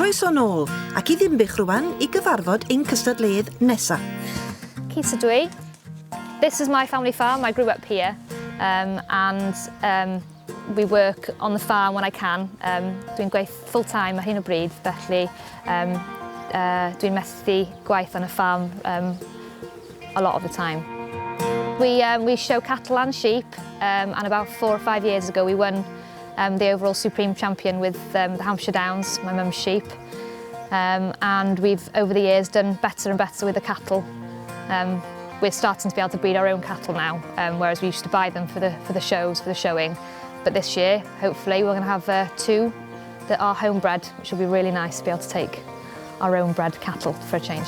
Croeso nôl, ac i Ddinbych rwan i gyfarfod ein cystadleuydd nesa. Keith ydw i. This is my family farm, I grew up here um, and um, we work on the farm when I can. Um, dwi'n gweith full time ar hyn o bryd, felly um, uh, dwi'n methu gwaith on y farm um, a lot of the time. We, um, we show cattle and sheep um, and about four or five years ago we won um, the overall supreme champion with um, the Hampshire Downs, my mum's sheep. Um, and we've, over the years, done better and better with the cattle. Um, we're starting to be able to breed our own cattle now, um, whereas we used to buy them for the, for the shows, for the showing. But this year, hopefully, we're going to have uh, two that are homebred, which will be really nice to be able to take our own bred cattle for a change.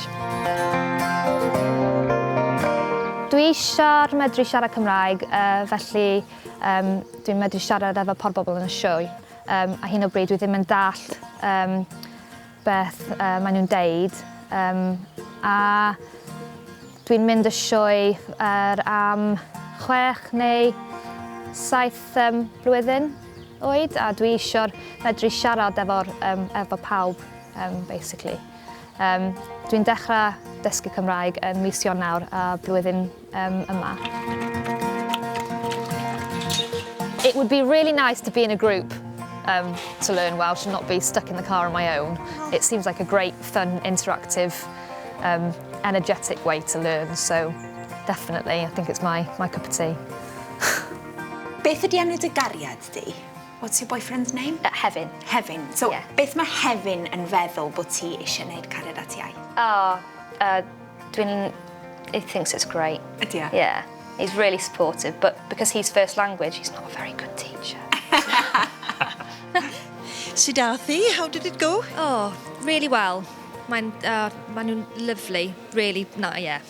Dwi eisiau'r medru siarad Cymraeg, uh, felly um, dwi'n medru siarad efo por bobl yn y sioe. Um, a hyn o bryd dwi ddim yn dallt um, beth uh, maen nhw'n deud. Um, a dwi'n mynd y sioe er, am chwech neu saith um, blwyddyn oed a dwi eisiau'r medru siarad efo'r, um, efo pawb, um, basically. Um, dwi'n dechrau dysgu Cymraeg yn mis Ionawr a blwyddyn um, yma. It would be really nice to be in a group um, to learn Welsh and not be stuck in the car on my own. It seems like a great, fun, interactive, um, energetic way to learn, so definitely, I think it's my, my cup of tea. Beth ydy enw dy gariad di? What's your boyfriend's name? Uh, Hefin. Hefin. So, Yeah. beth mae Hefin yn feddwl bod ti eisiau gwneud cariad at iaith? Oh, uh, dwi'n... He thinks it's great. Ydy e? Yeah. He's really supportive, but because he's first language, he's not a very good teacher. Sut ath hi? How did it go? Oh, really well. Mae'n, uh, maen nhw'n lovely, really, no, yeah,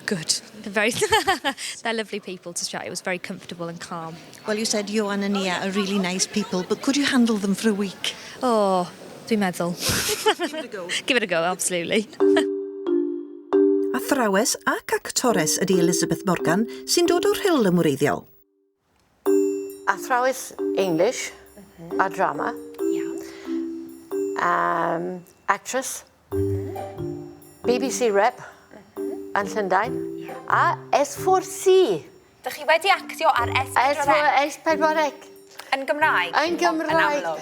good. They're very, they're lovely people to chat. It was very comfortable and calm. Well, you said Johan and Nia are really nice people, but could you handle them for a week? Oh, dwi'n meddwl. Give it a go. Give it a go, absolutely. Athrawes ac actores ydy Elizabeth Morgan sy'n dod o'r Rhyl yn wreiddiol. Athrawes English mm -hmm. a drama. Iawn. Um, actress. Mm -hmm. BBC rep mm -hmm. yn Llundain. Yeah. A S4C. Dych chi wedi actio ar S4C? S4C. Yn Gymraeg? Yn Gymraeg. Yn amlwg.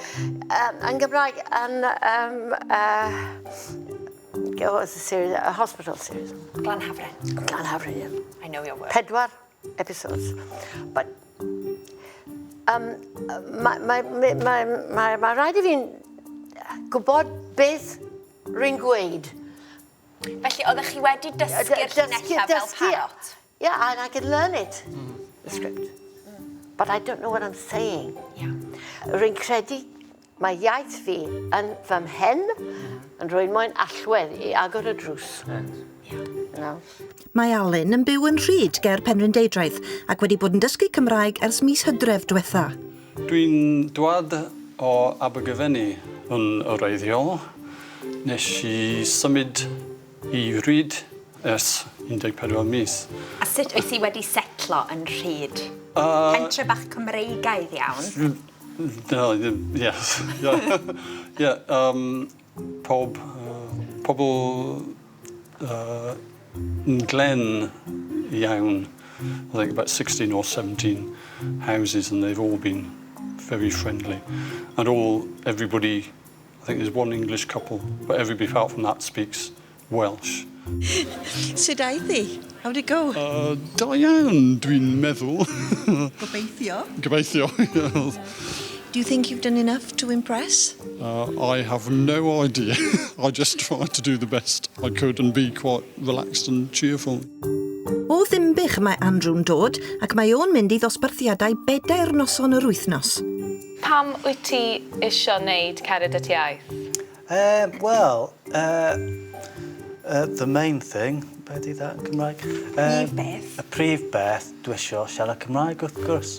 Um, yn Gymraeg, yn... Um, uh, what was the series? A hospital series. Glan Hafren. Glan Hafren, yeah. I know your work. Pedwar episodes. But um, mae ma, ma, ma, ma, ma rhaid i fi'n gwybod beth rwy'n gweud. Felly, oeddech chi wedi dysgu'r llinellau fel parot? Yeah, and I could learn it, mm. the script. Mm. But I don't know what I'm saying. Yeah. Rwy'n credu mae iaith fi yn fy mhen, mm. yn rwy'n moyn allwedd i agor y drws. Right. Yeah. You know? Mae Alun yn byw yn Rhyd ger Penrhyndeudraeth ac wedi bod yn dysgu Cymraeg ers mis Hydref diwetha. Dwi'n dwad o Abergavenny yn wreiddiol. Nes i symud i Rhyd ers 14 mis. A sut wyt ti wedi setlo yn Rhyd? Uh, Pentre bach Cymreigaidd iawn. No, yes. Yeah. yeah, um, pob, uh, pobl uh, yn glen iawn. I think about 16 or 17 houses and they've all been very friendly. And all, everybody, I think there's one English couple, but everybody apart from that speaks Welsh. Sut aeth hi? How'd it go? Uh, da iawn, dwi'n meddwl. Gobeithio. Gobeithio. Do you think you've done enough to impress? Uh, I have no idea. I just tried to do the best I could and be quite relaxed and cheerful. O Ddinbych mae Andrew'n dod ac mae o'n mynd i ddosbarthiadau bedair noson yr wythnos. Pam wyt ti isio wneud Cariad at Iaith? Um, Wel, uh, uh, the main thing, be di that yn Cymraeg? Um, prif beth. Y prif beth, dwi isio siarad Cymraeg wrth gwrs.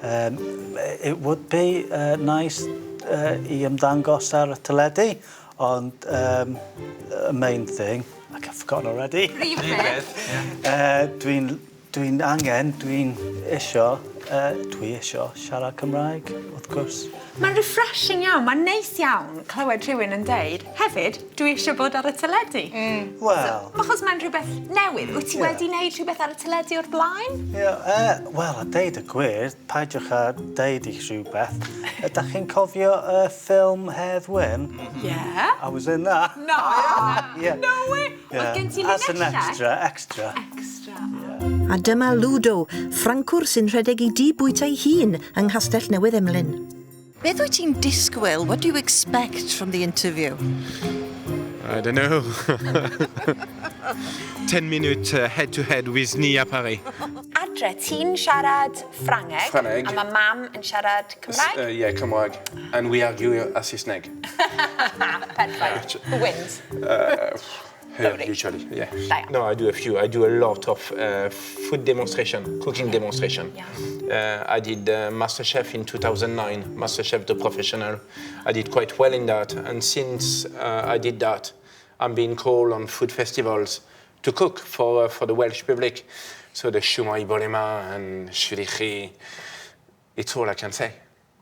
Um, it would be uh, nice uh, i ymddangos ar y teledu, ond um, y main thing, like I've forgotten already. Prif beth. Uh, Dwi'n Dwi'n angen, dwi'n isio, uh, dwi isio siarad Cymraeg, wrth gwrs. Mae'n refreshing iawn, mae'n neis iawn clywed rhywun yn deud, hefyd, dwi eisiau bod ar y teledu. Wel... Achos mae'n rhywbeth newydd. Wyt ti wedi wneud rhywbeth ar y teledu o'r blaen? Ie, yeah, wel, a deud y gwir, paidiwch â deud i rhywbeth. Ydych chi'n cofio y ffilm Hedd Wyn? Yeah. I was in that. No! Yeah. No way! Yeah. Oedd gen ti As an linellau? extra, extra. Extra. A dyma Ludo, Ffrancwr sy'n rhedeg ei dŷ bwyta ei hun yng Nghastell Newydd Emlyn. Beth wyt ti'n disgwyl? What do you expect from the interview? I don't know. 10 minute head to head with Nia Parry. Adre, ti'n siarad Ffrangeg, Ffrangeg. a mae mam yn siarad Cymraeg? Yeah, Cymraeg. And we argue a Saesneg. Perfect. Who wins? Her, Lovely. usually, yeah. Da iawn. No, I do a few. I do a lot of food demonstration, cooking demonstration. Yeah. I did MasterChef in 2009, MasterChef the Professional. I did quite well in that. And since I did that, I'm being called on food festivals to cook for the Welsh public. So the Shwmae bore 'ma and Shwt 'y chi, it's all I can say.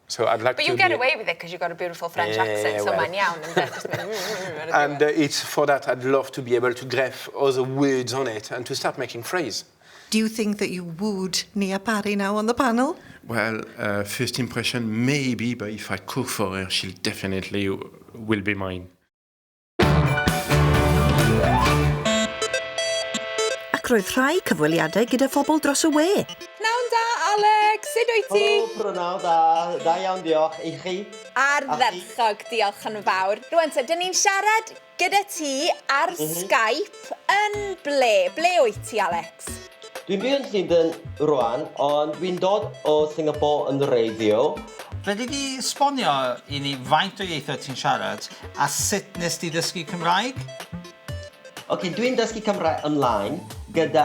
So I'd like But to you get be- away with it because you've got a beautiful French Yeah, accent, so well. mae'n iawn. Yn Just mynd, And it's for that I'd love to be able to grefft other words on it and to start making phrase. Do you think that you wooed Nia Parry now on the panel? Well, first impression maybe, but if I cook for her, she'll definitely will be mine. Ac roedd rhai cyfweliadau gyda phobl dros y we. Pnawn da, Alex! Sut wyt ti? Helo, prynawn da. Da iawn, diolch. I chi? Ardderchog, diolch yn fawr. Rwan te, dyn ni'n siarad gyda ti ar Skype yn ble? Ble wyt ti, Alex? Dwi'n byw yn Llundain rwan, ond dwi'n dod o Singapore yn wreiddiol. Fedri di esbonio i ni faint o ieithoedd ti'n siarad a sut nes di ddysgu Cymraeg? Ok, dwi'n dysgu Cymraeg online gyda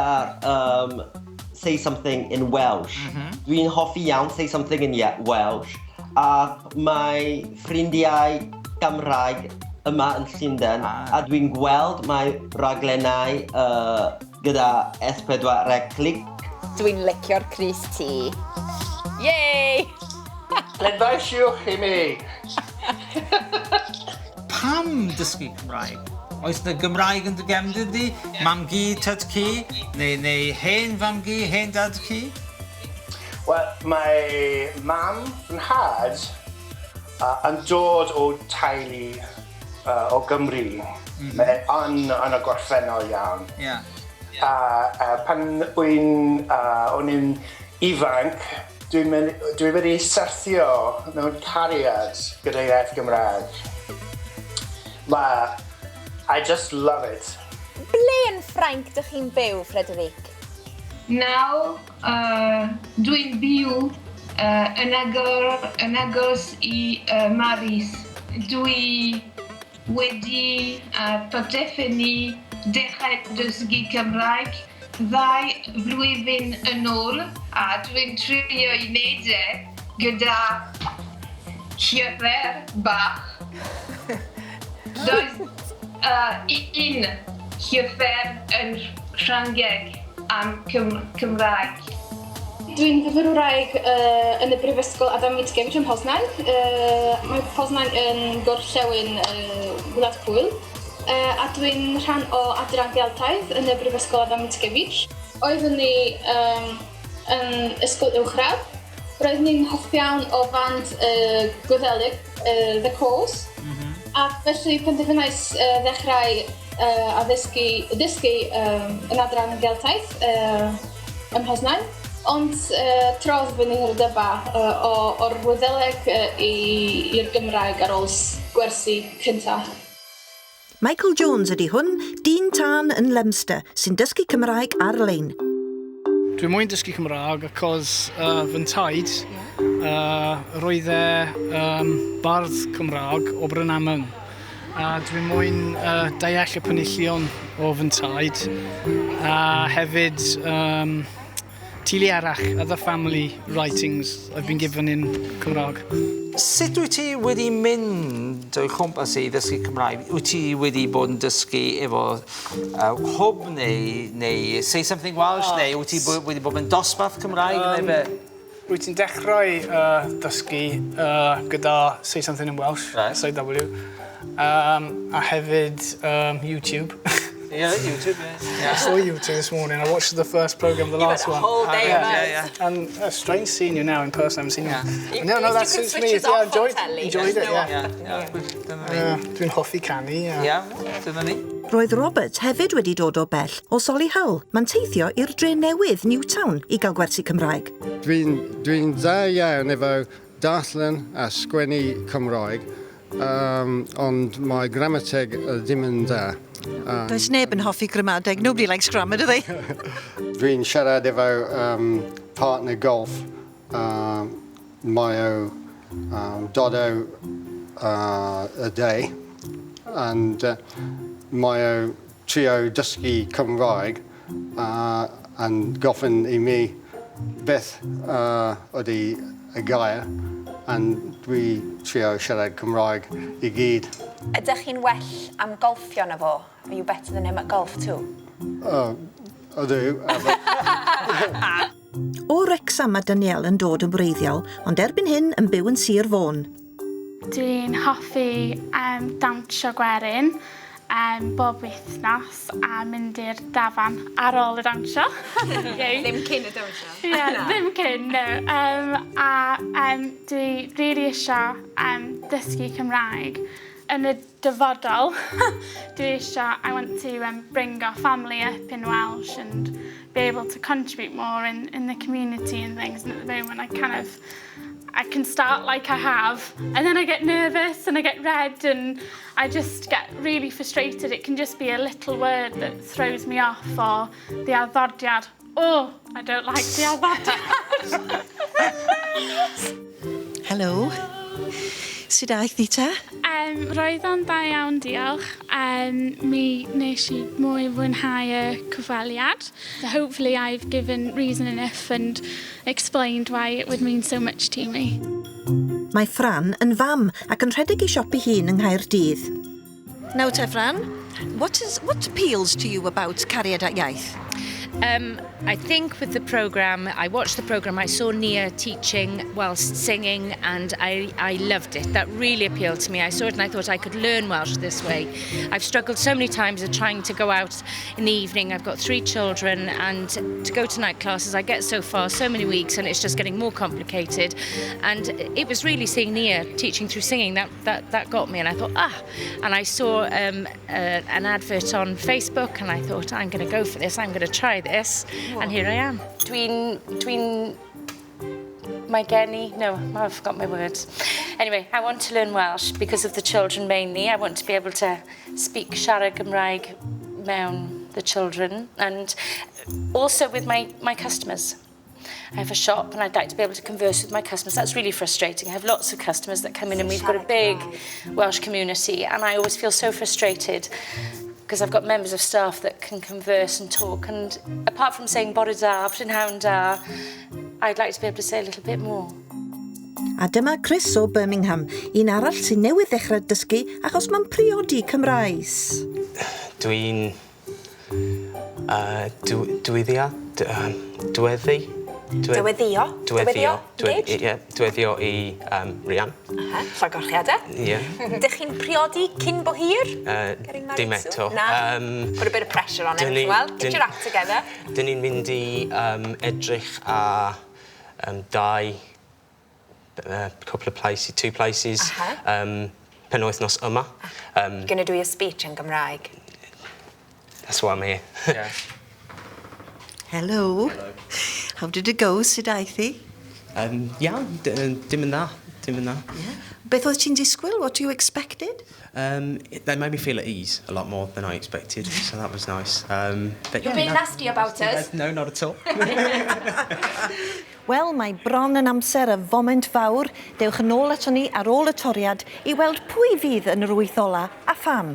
Say Something in Welsh. Dwi'n hoffi iawn Say Something in Welsh. A mae ffrindiau Cymraeg yma yn Llundain a dwi'n gweld mae raglenau gyda S4C Clic. Dwi'n licio'r crys ti. Yay! Pleidleisiwch i mi! Pam dysgu Cymraeg? Oes na Gymraeg yn dy gefndir di? Mam-gu, tad-cu? Neu hen fam-gu, hen dad-cu? Wel, mae mam fy nhad yn dod o teulu o Gymru. Mae yn y gorffennol iawn. A pan o'n i'n ifanc, dwi wedi syrthio mewn cariad gyda iaith Gymraeg. I just love it. Ble yn Ffrainc dych chi'n byw, Frederic? Nawr, dwi'n byw yn agos i Maris. Dwi wedi penderfynu dechrau dysgu Cymraeg 2 flwyddyn yn ôl a dwi'n trio i wneud e gyda llyfr bach. Does un llyfr yn Ffrangeg am Cymraeg. Dwi'n fyfyrwraig yn y Brifysgol Adam Mickiewicz yn Poznań. Mae Poznań yn gorllewin Gwlad Pwyl. A dwi'n rhan o adran Geltaidd yn y Brifysgol Adam Mickiewicz. Oeddwn ni yn ysgol uwchradd. Roeddwn ni'n hoff iawn o fand Gwyddelig, The Corrs. Ac felly penderfynais ddechrau addysgu, dysgu yn adran Geltaidd ym Mhoznań. Ond trodd fy niddordebau o'r Wyddeleg i'r Gymraeg ar ôl gwersi cyntaf. Michael Jones ydy hwn, dyn tân yn Leominster, sy'n dysgu Cymraeg ar-lein. Dwi'n moyn dysgu Cymraeg achos fy nhaid, roedd e bardd Cymraeg o Brynaman. A dwi'n moyn deall y penillion o fy nhaid. A hefyd. Teulu arall, other family writings I've been given in Cymraeg. Sut wyt ti wedi mynd o'i chwmpas i ddysgu Cymraeg? Wyt ti wedi bod yn dysgu efo hwb neu, neu Say Something Welsh, oh. neu wyt ti wedi bod yn dosbarth Cymraeg um, neu be? Wyt ti'n dechrau dysgu gyda Say Something in Welsh, right. SAW, a hefyd YouTube. Yeah, YouTube, yeah. Yeah. I saw YouTube this morning. I watched the first programme, the last one. whole day Yeah. And strange seeing you now in person. I haven't seen you. Yeah. No, that suits me. Yeah, enjoyed, enjoyed it, yeah. Yeah. Dwi'n hoffi canu. Yeah, yeah, dyna ni. Roedd Robert hefyd wedi dod o bell o Solihull. Mae'n teithio i'r dre newydd, Newtown, i gael gwersi Cymraeg. Dwi'n dwi dda iawn efo darllen a sgwennu Cymraeg, ond mae gramateg ddim yn dda. Does neb yn hoffi gramadeg. Nobody likes grammar, do they? Dwi'n siarad efo partner golf, mae o dod o y de, and mae o trio dysgu Cymraeg and gofyn i mi beth ydy y gair, and dwi trio siarad Cymraeg i gyd. Ydych chi'n well am golffio na fo? Are you better than him at golf too? Ydw. O Wrecsam mae Danielle yn dod yn wreiddiol, ond erbyn hyn yn byw yn Sir Fôn. Dwi'n hoffi dawnsio gwerin bob wythnos a mynd i'r dafarn ar ôl y dawnsio. Ddim cyn y dawnsio? Ie, yeah, ddim cyn, no. A dwi really eisiau dysgu Cymraeg. Yn y dyfodol, dwi eisiau, I want to bring our family up in Welsh and be able to contribute more in the community and things. And at the moment, I can start like I have, and then I get nervous and I get red and I just get really frustrated. It can just be a little word that throws me off, or the arddodiad. Oh, I don't like the arddodiad. Helo. Sut aeth hi te? Roedd o'n dda iawn, diolch. Mi nes i mwy fwynhau y cyfweliad. So hopefully I've given reason enough and explained why it would mean so much to me. Mae Fran yn fam ac yn rhedeg ei siop ei hun yng Nghaerdydd. Nawr te, Fran, what appeals to you about Cariad at Iaith? I think with the programme, I watched the programme, I saw Nia teaching whilst singing, and I loved it. That really appealed to me. I saw it and I thought I could learn Welsh this way. I've struggled so many times at trying to go out in the evening. I've got three children, and to go to night classes, I get so far, so many weeks, and it's just getting more complicated. And it was really seeing Nia teaching through singing that got me, and I thought, ah, and I saw an advert on Facebook, and I thought, I'm going to go for this, I'm going to try this, and here I am. Dwi'n, mae gen i, no, I forgot my words. Anyway, I want to learn Welsh because of the children mainly. I want to be able to speak siarad Gymraeg mewn the children and also with my customers. I have a shop and I'd like to be able to converse with my customers. That's really frustrating. I have lots of customers that come in and we've got a big Welsh community and I always feel so frustrated because I've got members of staff that can converse and talk, and apart from saying bore da, prynhawn da, I'd like to be able to say a little bit more. A dyma Chris o Birmingham, un arall sy'n newydd ddechrau dysgu achos mae'n priodi Cymraes. Dwi'n dwyddia, dweddi. Dyweddio? Dyweddio. Engaged? Ie, dyweddio i Rian. Aha, llongyfarchiadau. Ie. Dych chi'n priodi cyn bo hir? Getting married Dim eto. soon? Na. Put a bit of pressure on him as well. Get your act together. Dyn ni'n mynd i edrych ar dau, couple of places, two places, penwythnos yma. You're going to do your speech in Gymraeg. That's why I'm here. Yeah. Hello. Hello. How did it go? Sut aeth hi? Iawn, dim yn dda, dim yn dda. Yeah. Beth oedd ti'n disgwyl? What you expected? They made me feel at ease a lot more than I expected, so that was nice. But You're yeah, being no, nasty about us. No, not at all. Wel, mae bron yn amser y foment fawr. Dewch yn ôl ato ni ar ôl y toriad i weld pwy fydd yn yr wyth ola a pham.